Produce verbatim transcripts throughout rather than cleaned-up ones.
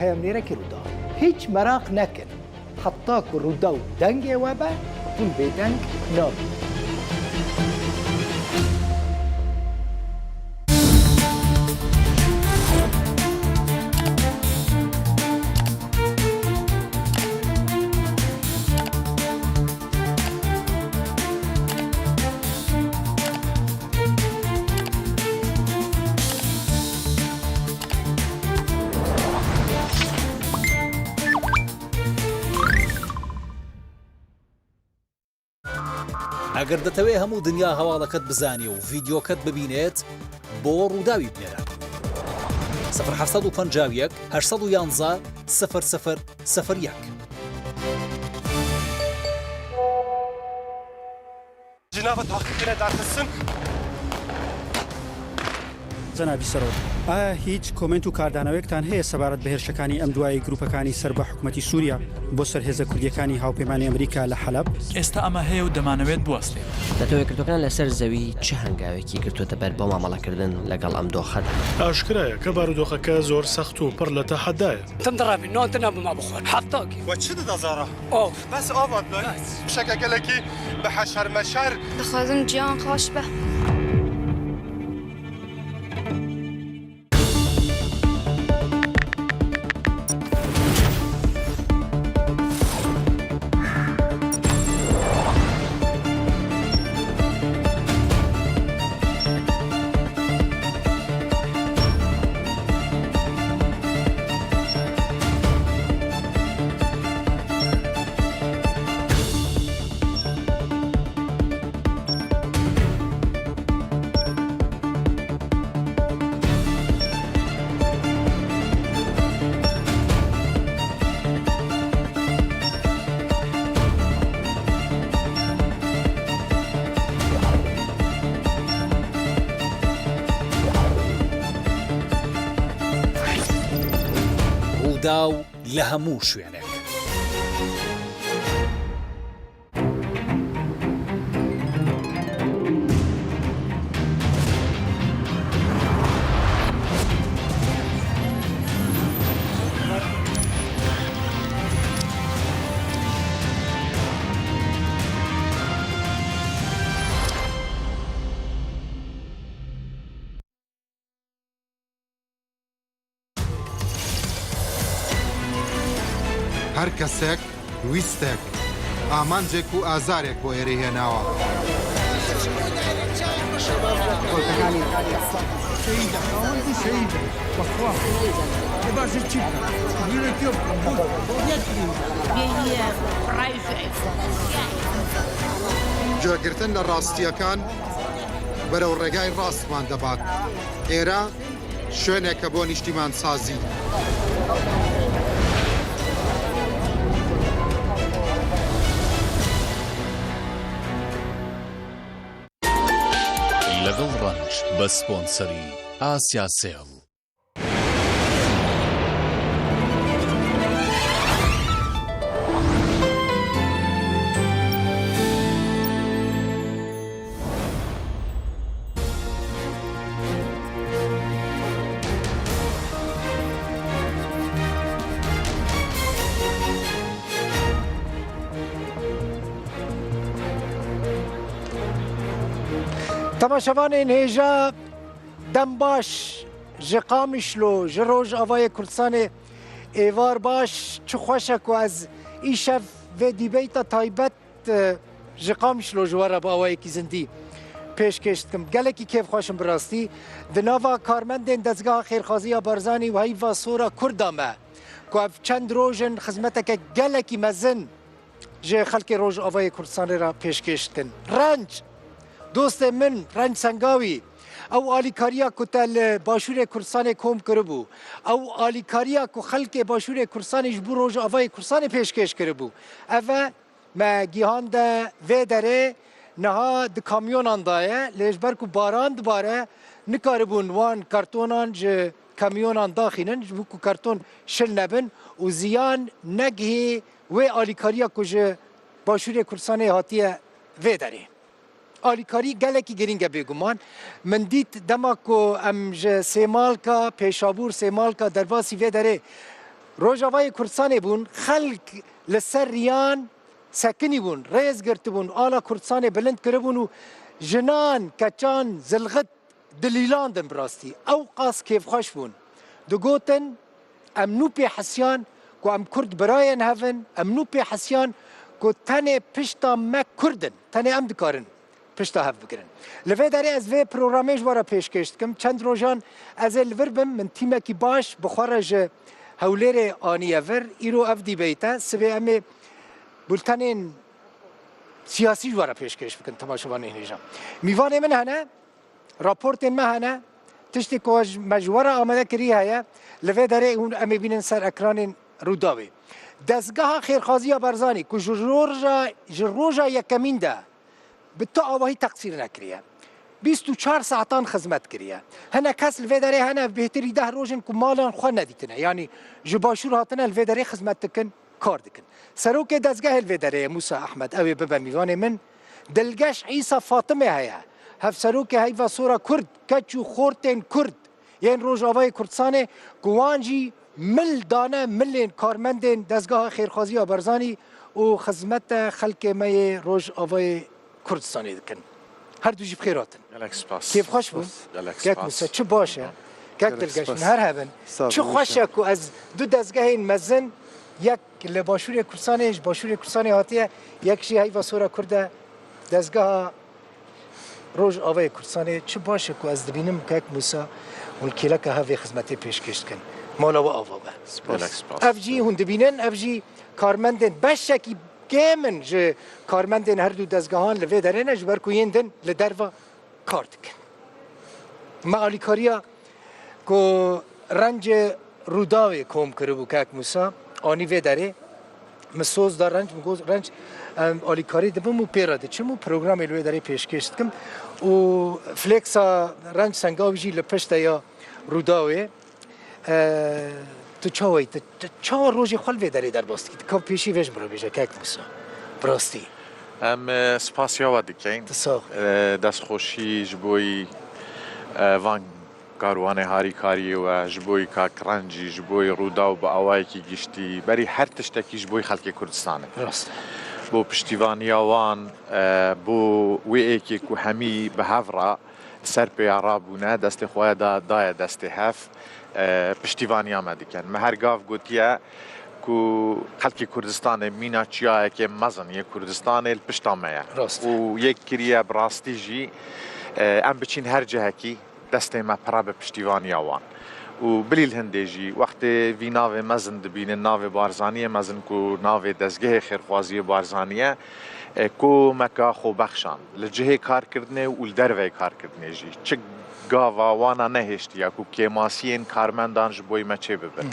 Peyamnêrekî Rûdaw. Hîç meraq nekin. Heta ku Rûdaw dengê we be, hûn bêdeng nabin. ئەگەر دەتەوێ هەموو دنیا هەواڵەکەت بزانێ و ڤیدیۆکەت ببینێت، بۆ ڕووداوی بنێرە. سفر حەفت سەد و پەنجا و یەک، هەشت سەد و یازدە، سفر سفر سفر یەک. Cinava taxîrkirine derxistin. جەنابی سەرۆک، ئایا هیچ کۆمێنت و کاردانەوەیەکتان هەیە سەبارەت بە هێرشەکانی ئەم دوایی گروپەکانی سەر بە حکومەتی سووریا بۆ سەر هێزە کوردیەکانی هاوپەیمانی ئەمریکا لە حەلەب؟ ئێستا ئەمە هەیە و دەمانەوێت بوەستێت. دەتەوێت کردوەکان لەسەر زەوی چه هەنگاوێکی گرتووەتە بەر بۆ مامەڵەکردن لەگەڵ ئەم دۆخەدا؟ ئاشکرایە کە بارودۆخەکە زۆر سەخت و پڕ لە تەحەدایە. Tim direvî, nan tune bima bixwe. Hefta kî. We çi dida zara? Av. Bes ava dibin. Fişeke gelekî bi heşermeşer. Dixwazim ciyan xweş be. ڕووداو لە هەموو شوێنێک. Her kesek wîstek, amancek û azarek bo êrê hênawa. Guêgirtin li rastiyekan berêw rêgay rastman debat. Êra şwêneke bo nîştîmansazî. Legal Ranch bi sponseri Asia Sale. Temaşevanên hêja, dem baş. Ji Qamişlo, ji Rojavayê Kurdistanê, êvar baş, çi xweş e ku ez îşev vê dîbeyta taybet, e, ji Qamişlo ji we re bi awayekî zindî pêşkêş dikim. Gelekî kêfxweş im bi rastî. Di nava karmendên Dezgeha Xêrxazî ya Barzanî û Heyva Sor a Kurda me, ku ev çend roj in xizmeteke gelekî mezin ji xelkê Rojavayê Kurdistanê re pêşkêş dikin. Renc, dostê min, Renc Sengawî, ew alîkariya ku te li Başûrê Kurdistanê kom kiribû, ew alîkariya ku xelkê Başûrê Kurdistanê ji bo Rojavayê Kurdistanê pêşkêş kiribû, ev e, me gihande vê derê, niha di kamyonan de ye, lê ji ber ku baran dibare, nikaribûn wan kartonan ji kamyonan daxînin, ji bo ku karton şil nebin û ziyan negihê wê alîkariya ku ji Başûrê Kurdistanê hatiye vê derê. Alîkarî gelekî girîng e bêguman. Min dît dema ku em ji Sêmalka, Pêşabûr, Sêmalka derbasî vê derê Rojavayê Kurdistanê bûn, xelk li ser riyan sekinî bûn, rêz girtibûn, ala Kurdistanê bilind kiribûn û jinan, keçan, zilxit dilîlandin bi rastî. Ew qas kêfxweş bûn. Digotin, em nû pê hesiyan ku em Kurd birayên hev in, em nû pê hesiyan ku tenê pişta me Kurd in, tenê em dikarin pişta hev bigirin. Li vê derê ez vê programê ji we re pêşkêş dikim. Çend rojan ez ê li vir bim, min tîmekî baş bi xwe re ji Hewlêrê aniye vir. Îro ev dîbeyt e. Sibê em ê bultenên siyasî ji we re pêşkêş bikin, temaşevanên hêja. Mîvanê min hene, raportên me hene, tiştê ku ji, me ji we re amade kirî heye, li vê derê hûn em ê bînin ser ekranên Rûdawê. Dezgeha Xêrxaziya Barzanî ku ji roja, ji roja yekemîn de bi tu awahî teqsîr nekiriye. Bîst û çar saetan xizmet kiriye. Hinek kes li vê derê hene, ev bêhtirî deh roj in ku malan xwe nedîtine. Yanî ji Başûr hatine li vê derê xizmet dikin, kar dikin. Serokê dezgehê li vê derê ye Mûsa Ehmed, ew ê bibe mîvanê min. Dilgeş Îsa Fatimê heye, hevserokê Heyva Sora Kurd, keç û xortên Kurd yên Rojavayê Kurdistanê ku wan jî mil dane milên karmendên Dezgeha Xêrxwaziya Barzanî û xizmete xelkê me yê Rojavayê Kurdistanê dikin. Her du jî bi xêr hatin. Gelek spas. Kêfxweş bû. Gelek spas. Kek Mûsa, çi baş e. Kek Dilgeş, hûn her hebin. Sağ ol, sağ ol. Çi xweş e ku ez du dezgehên mezin, yek li Başûrê Kurdistanê, ji Başûrê Kurdistanê hatiye, yek jî Heyva Sora Kurd e, dezgeha Rojavayê Kurdistanê, çi baş e ku ez dibînim kek Mûsa hûn kêleka hev vê xizmetê pêşkêş dikin. Mala we ava be. Spas. Gelek spas. Ev jî hûn dibînin, ev jî karmendên beşekî kêm in ji karmendên her du dezgehan li vê derê ne, ji ber ku yên din li derve kar dikin. Me alîkariya ku Rencê Rûdawê kom kiribû kek Mûsa, anî vê derê. Min soz da Renc, min got, Renc, em alîkarî dibim û pê re diçim û programê li wê derê pêşkêş dikim û flêksa Renc Sengawî jî li pişt e ya Rûdawê. E, tu çawa yî? Tu, tu çawa rojê xwe li vê derê derbas dikî? Tu ka pêşî vê ji min re bêje, kek Mûsa. Bi rastî. Em, e, spasiya we dikeyn. Tu sax. E, destxweşî ji bo yî, e, van karwanê harîkariyê we, ji bo yî kak Rencî, ji bo yî Rûdaw bi awayekî giştî, berî her tiştekî ji bo yî xelkê Kurdistanê. Rast. Bo piştîvaniya wan, e, bo wê êkê ku hemî bi hev re li ser pêya rabûne, destê xwe da, daye destê hev, e, piştîvaniya me dikin. Me her gav gotiye ku xelkê Kurdistanê mîna çiyayekê mezin yê Kurdistanê li pişta me ye. Rast. Û yek kiriye bi rastî jî, e, em biçîn her cihekî destê me pire bi piştîvaniya wan. Û bilî li hindê jî wextê vî navê mezin dibînin, navê Barzaniyê mezin ku navê dezgehê xêrxwaziyê Barzanî ye, e, komeka xwebexşan li cihê karkirinê û li derveyê karkirinê jî, çi gava wana nehêştiye ku kêmasiyên karmendan ji bo me çêbibin.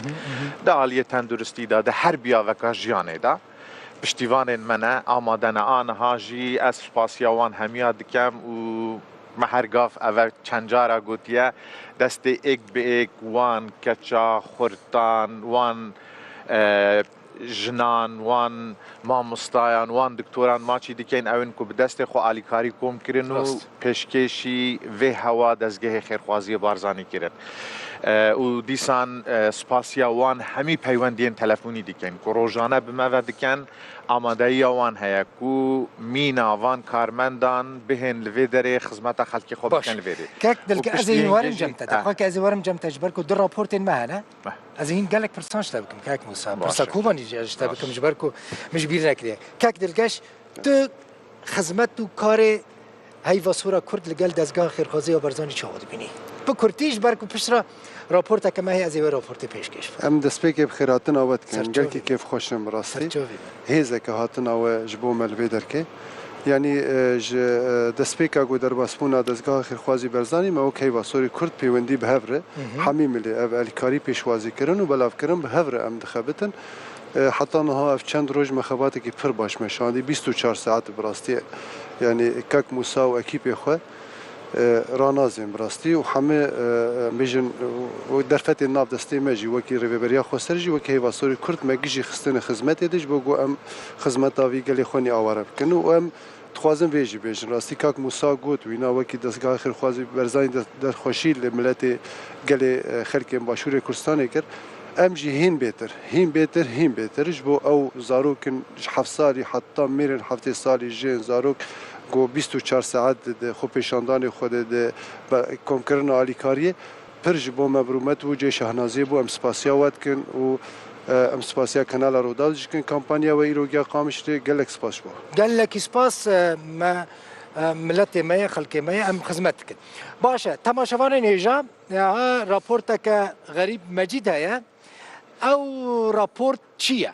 Di aliyê tenduristî de, di her biyaveka jiyanê de piştîvanên me ne, amade ne. Aniha jî ez spasiya wan hemiya dikem û me her gav ev çend cara gotiye, destê êk bi êk wan keça xurtan, wan, e, jinan, wan mamostayan, wan doktoran maçî dikeyn, ew in ku bi destê xwe alîkarî kom kirin û Rast. pêşkêşî vê hewa dezgehê xêrxwaziyê Barzanî kirin. E, û dîsan, e, spasiya wan hemî peywendiyên telefonî dikin ku rojane bi me ve dikin, amadeyiya wan heye ku mîna van karmendan bihên li vê derê xizmeta xelkê xwe Baş. bikin li vê derê. Kek Dilke, ez ê hîn werim cem te. Dixwa ke ez ê werim cem te ji ber ku du raportên me hene. Heh. Ez ê hîn gelek pirsan ji te bikim, kek Mûsa. Pirsa Kobanî jî ez ji te bikim, ji ber ku min ji bîr nekiriye. Kek Dilgeş, tu xizmet û karê Heyva Sora Kurd li gel Dezgeha Xêrxwazî ya Barzanî çawa dibînî? Bi kurtî, ji ber ku piştre raporteke me heye, ez ê wê raportê pêşkêş bikim. Em destpêkê bi xêrhatina we dikin. Serçavî Gelkî be. Kêfxweş in bi rastî. Serçavî be. Hêzeke hatina we ji bo me li vê derkê. Yanî, e, ji, e, destpêka ku derbasbûna Dezgeha Xêrxwazî Barzanî me wek Heyva Sorî Kurd pêwendî bi hev re, Hı hı. hemî milê ev alîkarî pêşwazî kirin û belavkirin bi hev re em dixebitin. E, heta niha ev çend roj me xebatekî pir baş meşandî, bîst û çar saet bi rastî, yanî kak Mûsa û ekîpê xwe, e, ranazên bi rastî û hemî, e, e, bêjin, e, derfetên nav destê me jî wekî Rêveberiya Xweser jî wekî Heyva Sorî Kurd me gijî xistine xizmetê de ji bo ku em xizmeta vî gelê xwe nî aware bikin û em dixwazin vê jî bêjin. Rastî kak Mûsa got, wîna wekî Dezgeha Xêrxwazî Berzanî de-, derxweşî li miletê gelê, e, xelkên Başûrê Kurdistanê kir. Em jî hîn bêtir, hîn bêtir, hîn bêtir ji bo ew zarokin ji heft salî heta mêrên heftê salî jên zarok ku bîst û çar saet di xwe pêşandanê xwe de di be-, komkirina alîkariyê pir ji bo me bi rûmet bû, cê şahnaziyê bû. Em spasiya we dikin û, e, em spasiya Kanala Rûdaw jî dikin. Kampanya we îro giya Qamişlê, gelek spas ji bo. Gelekî spas, e, me, e, miletê me ye, xelkê me ye, em xizmet dikin. Baş e, temaşevanên hêja, e, raporteke Xerîb Mecîd heye. Ew raport çi ye?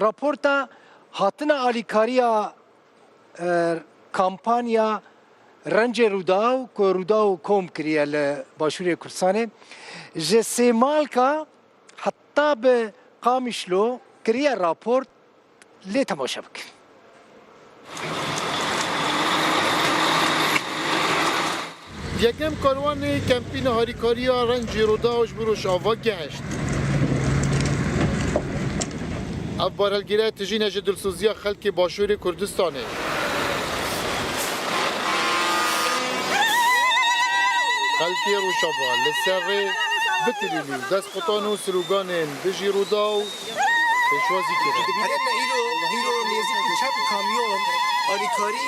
Raporta hatina alîkariya, e, kampanya Rencê Rûdaw ku Rûdaw kom kiriye li Başûrê Kurdistanê, ji Sêmalka heta bi Qamişlo kiriye raport, lê temaşe bikin. Yekem karwanê kempîna harîkariya Rencî Rûdaw ji bo Rojava gehişt. Ev barhelgîre tijî ne ji dilsoziya xelkê Başûrê Kurdistanê. Xelkê Rojava li ser rê bi tilîlî û destqutan û sloganên Bijî Rûdaw pêşwazî kirin. Heta îro, îro nêzîkî çend kamyon alîkarî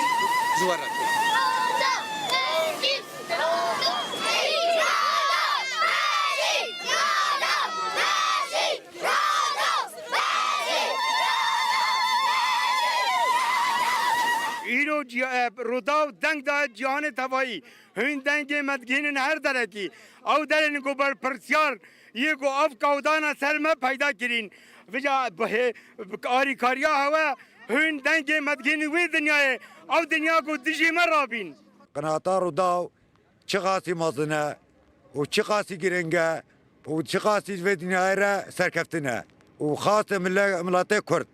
ji we re kir. Îro ciya-, e, Rûdaw deng da cîhanê tevayî. Hûn dengê me digihînin her derekî. Ew derên ku berpirsiyar yê ku ev kawdana ser me peyda kirîn. Vêca bi hê-, bi alîkariya hewe hûn dengê me digihînin wê dinyayê. Ew dinya ku dijî me rabîn. Qinata Rûdaw çiqasî mezin e û çiqasî giring e û çiqasî ji vê dinyayê re serkeftin e û xas e mile-, miletê Kurd.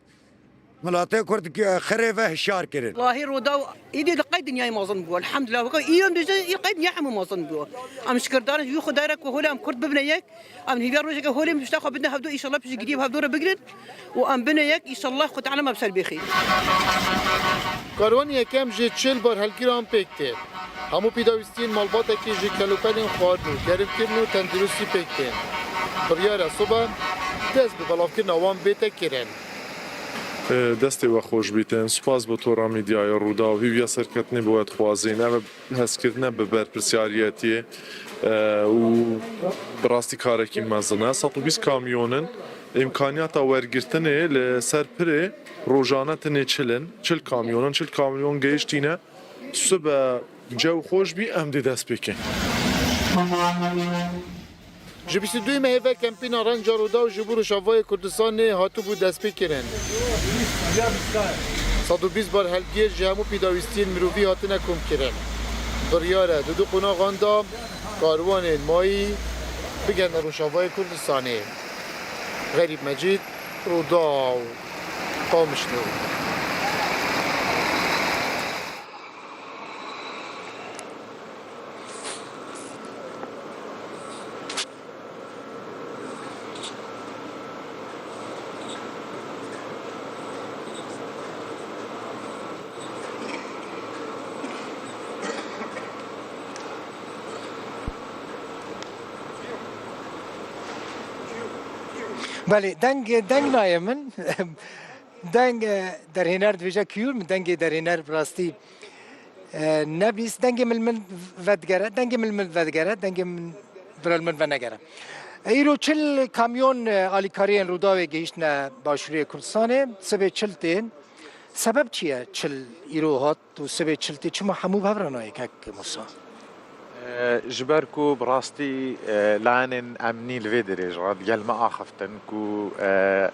Miletê Kurd xirê ve hişyar kirin. Wahî Rûdaw îdî li qey dinyayê mezin bû. Elhamdulillah. Weke îro dibêje, î qey dinya hemû mezin bû. Em şikirdar in ji wî Xwedayê re ku holê em Kurd bibine yek. Em hêviya rojeke holê em ji tişta xwe bidine hevdu, înşallah piştî giriyê bi hevdu re bigirin û em bine yek, înşallah Xwe Teala me bi ser bêxî. Karwanê yekem ji çil barhelgîran pêk tê. Hemû pêdawîstiyên malbatekî ji kelûpelên xwarin û germkirin û tenduristî pêk tên. Biryar e sobe dest bi belavkirina wan bête kirin. Destê we xweş bîtin. Spas bo Tora Medyayê Rûdaw. Hîviya serketinê bi we dixwazin. Ev hezkirine bi berpirsyariyetiyê, e, û bi rastî karekî mezin e. Sed û bîst kamyon in. Îmkaniyata wergirtinê li ser pirê rojane tenê çil in. Çil kamyon in. Çil kamyon gehiştîne. Sibe cew xweş bî, em dê dest pê kin. Ji bîst û duyê mehê ve kempîna Renca Rûdaw ji bo Rojavayê Kurdistanê hatibû destpêkirin. Sed û bîst barhelgêr ji hemû pêdawîstiyên mirovî hatine komkirin. Biryar e di du qonaxan de karwanên mayî bigihine Rojavayê Kurdistanê. Xerîb Mecîd, Rûdaw, Qamişlo. Belê, deng, deng nayê min. Deng, e, derhêner dibêje kiyûr min, dengê derhêner bi rastî, e, nebîst. Dengê min li min vedigere, dengê min li min vedigere, dengê min vira li min venegere. E, îro çil kamyon, e, alîkariyên Rûdawê gihîştine Başûrê Kurdistanê, sibê çil tên. Sebeb çi ye çil îro hat û sibê çil tê? Çima hemû bi hev re nayê kek Musa? E, ji ber ku bi rastî, e, layenên emnî li vê derê jî re digel me axiftin ku, e,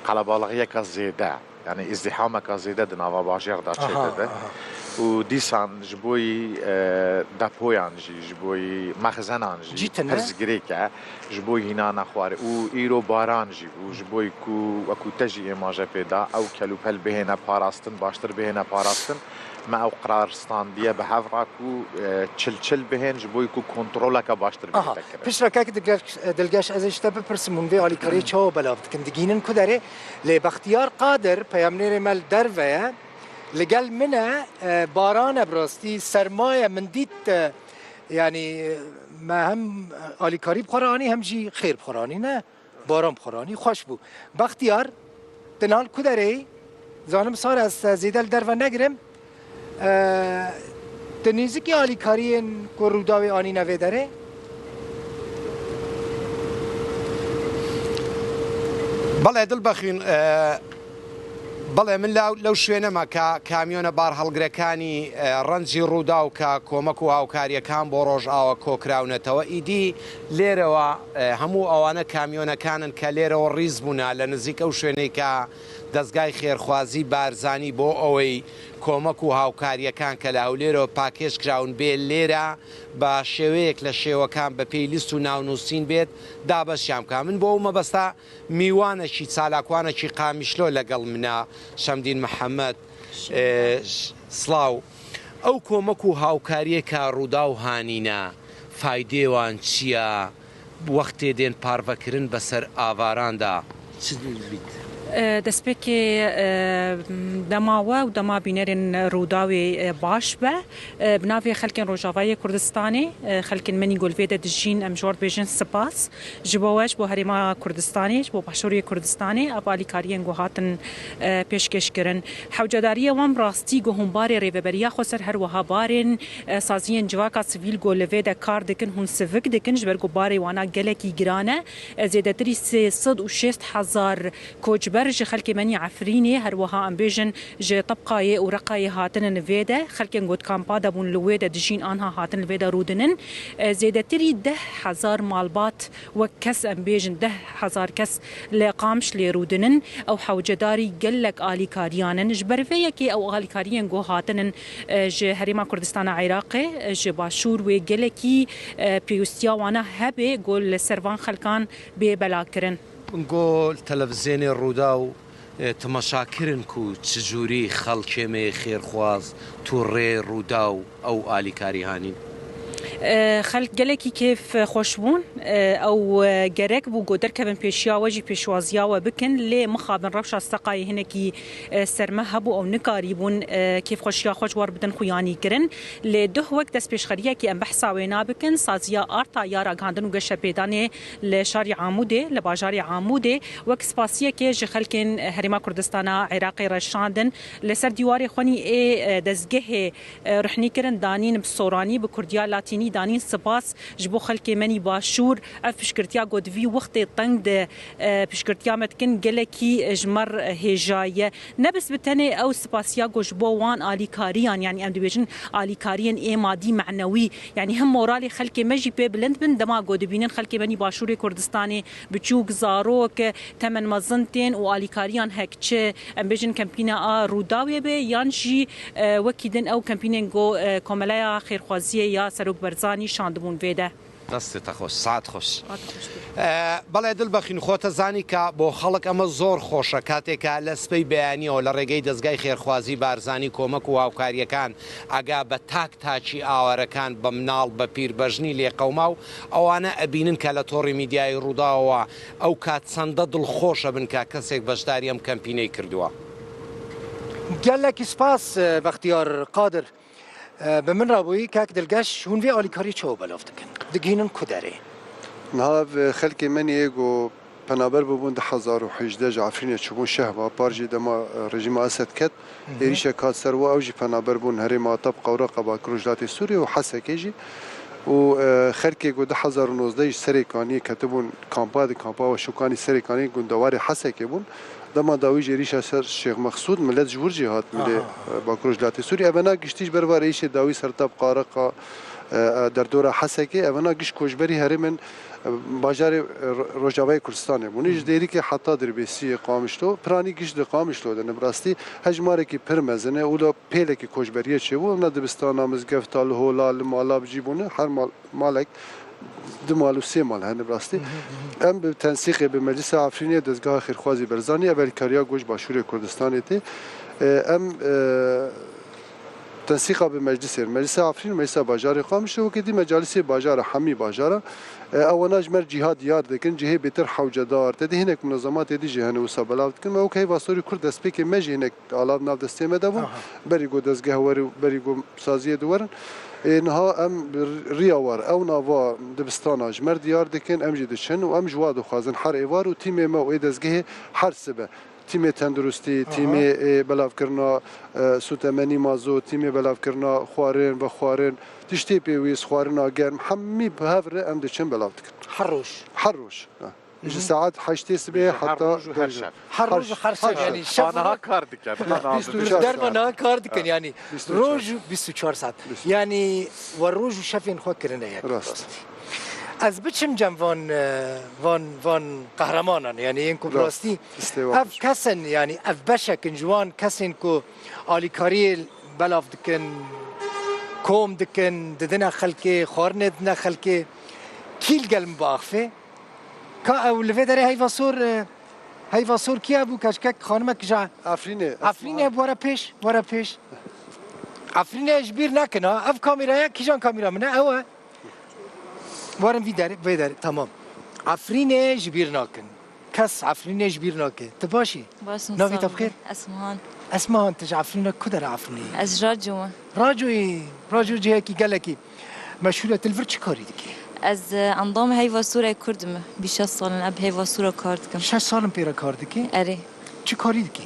qelebalixiyeke zêde, yanî îzdîhameke zêde di nava bajêr de çêdibe. Aha, aha. Û dîsan ji bo yî, e, depoyan jî, ji bo yî mexzenan jî pirsgirêk e, ji bo yî hînana xwarê. Û îro baran jî bû, ji bo yî ku wekû te jî îmaje pê da, ew kelûpel bihêne parastin, baştir bihêne parastin. Me ew qerar standiye bi hev re ku, e, çil çil bihên ji bo ku kontroleke baştir bihête kirin. Aha. Piştre kek Dilgeş, Dilgeş, ez ê ji te bipirsim, hûn vê alîkariyê çawa belav dikin? Digihînin ku derê? Lê Bextiyar Qadir, peyamnêrê me li derve ye, li gel min e, e, baran e bi rastî, serma ye, min dît, e, yanî, e, me hem alîkarî bi xwe re anî, hem jî xêr bi xwe re anî, ne? Baran bi xwe ranî, xweş bû. Bextiyar, tu niha li ku derê yî? Zanim sar ez te zêde li derve negirim. E, tu nêzikî alîkariyên ku Rûdawê anîne vê derê? Belê Dilbexîn, e, belê min lew, lew şwêne me ka kamyonە بارهەڵگرەکانی، e، ڕەنجی ڕووداو کە کۆمەک و هاوکاریەکان بۆ ڕۆژئاوا کۆکراونەتەوە. ئیدی لێرەوە، e، هەموو ئەوانە کامیۆنەکانن کە لێرەوە ڕیز بوونە لە نزیک ئەو شوێنەی کە دەستگای خێرخوازی بارزانی بۆ ئەوەی کۆمەک و هاوکاریەکان کە لە هەولێرەوە پاکێج کراون بێ لێرە بە شێوەیەک لە شێوەکان بە پێی لیست و ناونووسین بێت دابەشیان بکە. من بۆ ئەو مەبەستە میوانەکی چالاکوانەکی قامیشلۆ لەگەڵ منە، شەمدین محەممەد. ئێ، ش-، سڵاو. ئەو کۆمەک و هاوکاریە کە ڕووداو هانینە، فایدێوان چییە؟ وەختێ دێن پارڤەکردن بەسەر ئاواراندا چ بیت؟ Destpêkê, e, dema we û dema bînerên Rûdawê, e, baş be. E, bi navê xelkên Rojavayê Kurdistanê, e, xelkên me nî ku li vê de dijîn, em ji we re dibêjin spas. Ji bo we, ji bo Herêma Kurdistanê, ji bo Başûrê Kurdistanê, ev alîkariyên ku hatin, e, pêşkêş kirin. Hewcedariya wan bi rastî ku hûn barê rêveberiya xwe ser her wiha barên, e, saziyên civaka sivîl ku li vê de kar dikin, hûn sivik dikin, ji ber ku barê wana gelekî giran e. E, zêdetirî sê sed û şêst hezar koçber ji xelkê me nî Efrînê, her wiha em bêjin ji Tebqayê û Reqayê hatinin vê de. Xelkên ku di kampa de bûn li wê de dijîn, anha hatin li vê de rûdinin. E, zêdetirî deh hezar malbat wek kes, em bêjin deh hezar kes li Qamişlê rûdinin. Ew hewcedarî gelek alîkariyan in. Ji ber vê yekê ew alîkariyên ku hatinin, e, ji Herêma Kurdistana Iraqê, e, ji Başûr wê gelekî, e, pêwîstiya wana hebe ku li ser van xelkan bê belakirin. Go li televîzyonê Rûdaw, e, temaşa kirin ku çi cûrî xelkê me yê xêrxwaz, tu rê Rûdaw ew alîkarî hanîn? E, xelk gelekî kêf xweş bûn. E, ew, e, gerek bû ku derkevin pêşiya we jî pêşwaziya we bikin. Lê mixabin rewşa Seqayê hinekî, e, serme hebû, ew nikarîbûn, e, kêfxweşiya xwe ji we re bidin xuyanî kirin. Lê duh wek destpêşxeriyekê em behsa wê nabikin, saziya Arta ya Ragihandin û Geşepêdanê li şarî Amûdê, li bajarê Amûdê, wek spasiyekê ji xelkên Herêma Kurdistana Iraqê re şandin. Li ser dîwarê xwenî ê, e, dezgehê, e, ruhnî kirin, danîn bi soranî, bi kurdiya latînî, danîn spas ji bo xelkê me nî başûr. Ev piştgirtiya ku di vî wextê teng de, e, piştgirtiya me dikin, gelekî ji me re hêja ye. Ne bes bi tenê ew spasiya ku ji bo wan alîkariyan, yanî em dibêjin alîkariyên ê madî, menewî, yanî him moralê xelkê me jî pê bilind bin, dema ku dibînin xelkê me nî Başûrê Kurdistanê, biçûk, zarok, temen mezin tên û alîkariyan hek çi, em bêjin kempîna a Rûdawê be, yan jî, e, wekî din ew kempînên ku, e, Komeleya Xêrxwaziyê ya Serok Berzanî şandibûn vê de. Destê te xweş، سەعات خۆش. Saet xweş be. E, belê Dilbexîn، xwe te zanî ka bo xelk eme zor xweş e، کاتێکا لە سبەی بەیانیەوە لە ڕێگەی دەستگای خێرخوازی بارزانی کۆمەک و هاوکاریەکان ئەگا بە تاک تاکی ئاوارەکان، بە مناڵ، بە پیر، بە ژنی لێقەوماو، ئەوانە ئەبینن کە لە تۆڕی میدیایی ڕووداوەوە ئەو کات چەندە دڵخۆش ئەبن کە کەسێک بەشداری ئەم کەمپینەی کردووە. Gelekî spas, e, Bextiyar Qadir. E, bi min re bûyî, kek Dilgeş, hûn vê alîkariyê çawa belav dikin? Digihînin ku derê? Niha ev xelkê me nî yê ku penaber bûbûn du hezar û hejdeh ji Efrînê çûbûn Şehba, par jî dema, e, rejîma Esed ket, Hı hı. êrîşek hat ser wan, ew jî penaber bûn herêma Tebqa û Reqa Bakur Rojhilatê Sûriyê û Hesekê jî. Û, e, xelkê ku du hezar û nozdeh ji Serêkaniyê ketibûn kampa, di kampa Weşûkanî Serêkaniyê gundewarê Hesekê bûn. Dema dawî jî êrîşa ser Şêx Mexsûd, milet ji wir jî hat milê, Aha. e, Bakur Rojhilatê Sûriyê. Evena giştî ji ber va êrîşê dawî ser Tebqa, Reqa, e, e, derdora Hesekê, evena giş koçberî herêmên, e, bajarê, e, Ro-, Rojavayê Kurdistanê bûn. Ji Dêrikê heta Dirbêsiyê, Qamişlo, piranî giş di Qamişlo de ne bi rastî hejmarekî pir mezin e û la pêlekî koçberiyê çêbû. Evna dibistana, mizgefta, li hola, li mala bi cî bûne, her mal, malek du mal û sê mal hene bi rastî. Em bi tensîqê bi Meclisa Efrînê, Dezgeha Xêrxwazî Berzanî, ev alîkariya goş Başûrê Kurdistanê tê. E, em, e, Tensîqa bi meclisê, meclisa Efrîn, meclisa bajarê Qamişlo, wekî dî mecalisê bajara, hemî bajara. E, ewana ji me re cîha diyar dikin, cihê bêtir hewcedar, tedî hinek munazematê dî jî hene wisa belav dikin. Me wek Heyva Sorî Kurd destpêkê me jî hinek alav nav destê me de bûn. Aha. Berî ku dezgeh were û berî ku saziyê di werin. Ê, niha em r-, riya war, ew nava dibistana ji me re diyar dikin, em jî diçin û em ji wa dixwazin her êvar û tîmê me û ê dezgehê her sibe. Tîmê tenduristî, Aha. tîmê, ê, belavkirina, e, sûtemenî mazot, tîmê belavkirina xwarin, vexwarin, tiştê pêwîst, xwarina germ, hemî bi hev re em diçin belav dikin. Her roj? Her roj, ha. Ji Hı hı. saet heştê sibê Ji her heta roj û her derya. şev. Her Her roj û ş-, her her şev, şev. yani, şev Aniha û kar dikin. Bîst û çar Derma saet. niha kar dikin, Ha. yani, Bîst û çar roj saet. û bîst û çar saet. Bîst û çar. Yani, we roj û şevên xwe kirine yek. Rast. Ez biçim cem van, e, van, van qehremanan, yani, yên ku bi Rast. rastî Listê we ev xweş. kesin, yani, ev beşek in ji wan kesên ku alîkariyê belav dikin, kom dikin, didine xelkê, xwarinê didine xelkê. Kî li gel min biaxifê? Ka ew li vê derê Heyva Sor, e, Heyva Sor kî hebû? Keçkek, xanimek ji Efrînê. Efrînê, were pêş, were pêş. Efrînê ji bîr nekin ha. Ev kamera ye, kîjan kamera min e? Ew e. Werin vî derê, vê derê. Tamam. Efrînê ji bîr nakin. Kes Efrînê ji bîr nake. Tu baş î? Baş im, Navê sağ te ol. bi xêr? Esmahan. Esmahan, tu ji Efrîna ku dera Efrînê yî? Ez ji Raco me. Racoyê, Raco cihekî gelekî meşhûr e. Tu li vir çi karî dikî? Ez, e, endamê Heyva Sûrê Kurd me. Bîst şeş sal in, ez bi Heyva Sûra kar dikim. Şeş sal in pê re kar dikî? Erê. Çi karî dikî?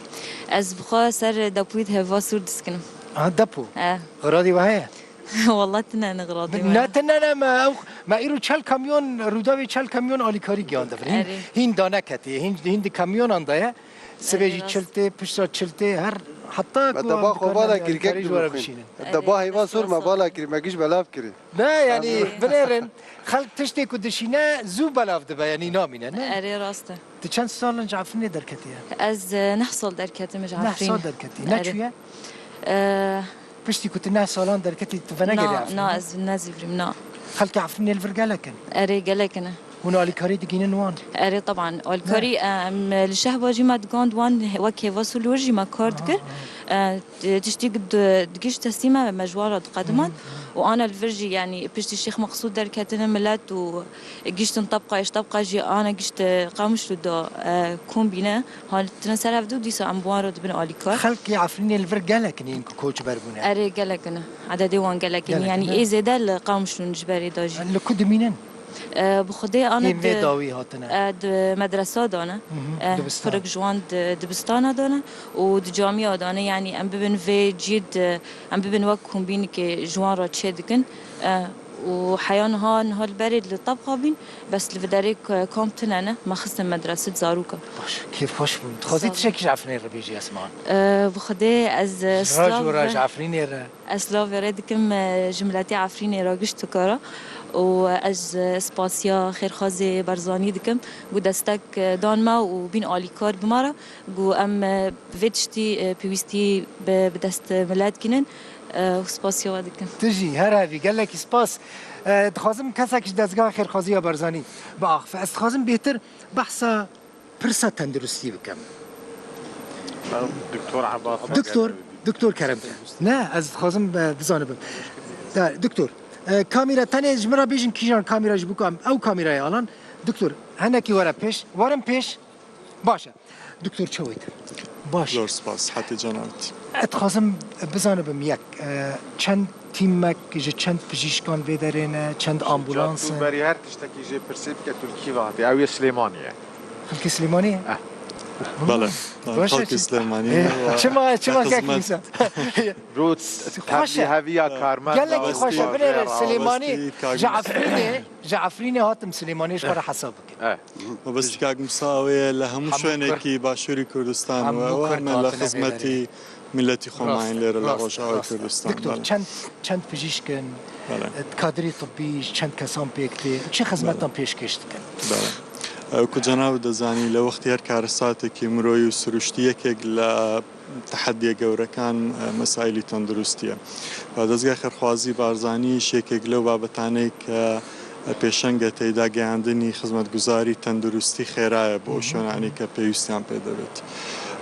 Ez bi xwe ser depoyê de Heyva Sûr diskinim. Aha, depo. E. Xiradê we heye? Wallah tune ne xiradê me. Ne, tune ne me. Ew, me îro çel kamyon, Rûdawê çel kamyon alîkarî giyandiv. Hîn, Erê. hîn daneketê, hîn, hîn di kamyonan de ye. Sibê Erê, jî rast. çil tê, pişta çil tê, her heta Me ku deba xwe vala kir, gek alîkarî ji we re dibixwîn. bişînin. Deba Erê, Heyva rast, Sor me rast. vala kir, me giş belav kirî. Ne, yani, Erê. binêrin, xelk tiştê ku dişîne zû belav dibe, yani namîne, ne? Erê, rast e. Tu çend sal in ji Efrînê derketiye? Ez, e, neh sal derketim ji Neh Efrînê. sal derketî. Ne Erê. çûye? E, Piştî ku tu neh salan derketî, tu venegerî Na, Efrînê? na, ez nezivirîm, na. Xelkê Efrînê li vir gelek in? Erê, gelek in. Hûn alîkarî digînin wan? Erê, teban. Alîkarî, Ne? em, li Şehba jî me digand wan, wek Hêvas û li wir jî me kar dikir. Aha. E, tiştî di-, digihîşt destî me, me ji wan re diqediman. Hı hı. Û ana li vir jî, yanî piştî Şêx Meqsûd derketine milet û gihîştin tebqa, ji tebqa jî ana gihîşt Qamişlo da, e, kombîne. Hal tine ser hevdû dîsa em bi wan re dibin alîkar. Xelkê Efrînê li vir gelek in yên ku koçber bûne? Erê, gelek in. Ededê wan gelek in. Gelek in, Yanî ne? ê zêde li Qamişlo in ji berê de jî. Li ku dimînin? E, bi Xwedê ana Ên vê di, dawî hatine? e, di medresa de ne. Hı hı, E, dibistan. Kurik ji wan di dibistana de ne û di camiya de ne. Yanî em bibin vê cî di, em bibin wek kombînikê ji wan re çê dikin. E, û heya niha, niha li berê li tebqa bîn, bes li viderê k-, kom tune ne, me xistin medrese di zaroka. Baş, kêf xweş bûm. Dixwazî Sağ ol. tiştekî ji Efrînê re bêjî, Esma? E, bi Xwedê ez, e, Ji Racû silav re, ji Efrînê re. Ez silavê re dikim, e, ji miletê Efrînê re gişt dikara û ez, e, spasiya xêrxwazê Barzanî dikim ku destek, e, dan me û bîn alîkar bi me re ku em, e, vê tiştî, e, pêwîstî bi, bi dest milet kînin, e, û spasiya we dikim. Tu jî her hevî gelekî spas. E, dixwazim kesek ji dezgeha xêrxwazî ya Barzanî biaxife. Ez dixwazim bêtir behsa pirsa tenduristî bikim. Doktor Abbas. Doktor, Doktor Kerem. Ne, ez dixwazim, e, bizanibim. De, doktor, e, kamera, tenê ji min re bêjin kîjan kamera ji bo ku em ew kamerayê alan. Doktor, henekî were pêş. Werin pêş. Baş e. Doktor, çawa te? Baş. Zor spas, sihetê cenabê te. Ez dixwazim bizanibim yek, e, çend tîmek ji çend pijîşkan vê derê ne, çend ambulans in? Berî her tiştekî jê pirsê bike, tu li kî ve hatî? Ew yê Silêmaniyê ye. Xelkê Silêmaniyê? Eh. Bele. Baş e, Xelkê çi- Silêmaniyê Eh, ne, çima, çima kek xizmet. Nîsa? Rût, Xweş e. Tevlî heviya karmend Gelekî da, xweş e. Binêre Silêmanî, westî, ji Efrînê, ji Efrînê hatim Silêmaniyê ji xwe re hesab bikin. Eh. Mebestî kak Musa, ew ê li hemû Hemû şwênekî Kur-, Başûrî Kurdistan hemû we, Kurd em ê li hatine vê derê. xizmetî miletî xwe Rast, mayîn lê re li rast, Rojavayê rast. Kurdistan. Doktor, Belê. çend, çend pijîşk in, Belê. kadrê tibbî ji çend kesan pêk tê, çi xizmetan pêşkêş dikin? Belê. Ew ku cenab dizanî, li wextî her karesatekî miroyî û siruştî yekek li tehediyê gewrekan, e, mesaîlî tenduristî ye. Ve Dezgeha Xêrxwazî Barzanî ji yekek lew babetanê ke پێشەنگە تێیدا گەیاندنی خزمەتگوزاری تەندروستی خێرایە بۆ شوێنانی کە پێویستیان پێ دەبێت.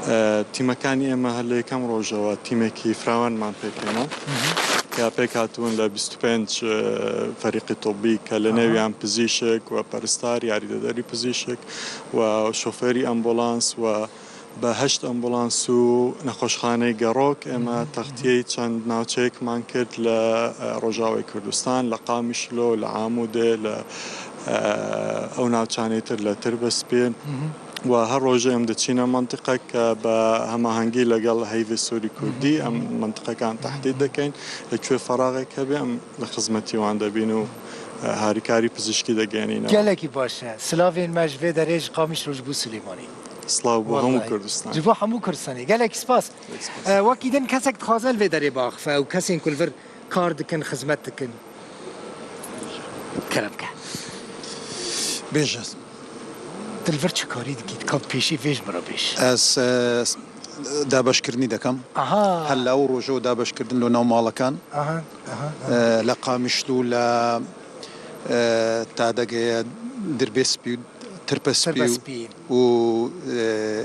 ئە، تیمەکانی ئێمە هەر لە یەکەم ڕۆژەوە تیمێکی فراوانمان پێکهێنا کە پێک هاتوون لە بیست و پێنج، ئە، فەریقی طبی کە لە نێویان پزیشک و پەرستار، یاریدەدەری پزیشک و شۆفێری ئەمبولانس و بە هەشت ئەمبولانس و نەخۆشخانەی گەڕۆک ئێمە تەختیەی چەند ناوچەیەکمان کرد لە، ئە، ڕۆژاوای کوردستان، لە قامیشلۆ، لە عامودێ، لە، ئە، ئەو ناوچانەی تر لە تربەسپێن. و هەر ڕۆژە ئێم دەچینە منتیقە کە بە هەماهەنگی لەگەڵ هەیڤی سووری کوردی ئەم منتیقەکان تەحدید دەکەین، لە کوێ فەراغێک هەبێ ئەم لە خزمەتی وان دەبین و، ئە، هاریکاری پزیشکی دەگەێنینەوە. Gelekî baş e. Silavên me ji vê derê ji Qamişlo ji bo Silêmanî. سڵاو بۆ هەموو کوردستان. Ji bo hemû Kurdistanê. Gelekî spas. Gelekî spas. E, wekî din kesek dixwaze li vê derê biaxife ew kesên ku li vir kar dikin, xizmet dikin. Kerem ke. Bêje. Tu li vir çi karî dikî? Ka pêşî vê ji min re bêj. Ez, e, dabeşkirinî dekem. Aha. Hela ew rojo dabeşkirdin lo nav malekan. Aha, aha, aha. E, le Qamişlû, le, e, Tadege, Dirbêspî, Tirpespî Tirbespî. Û, e,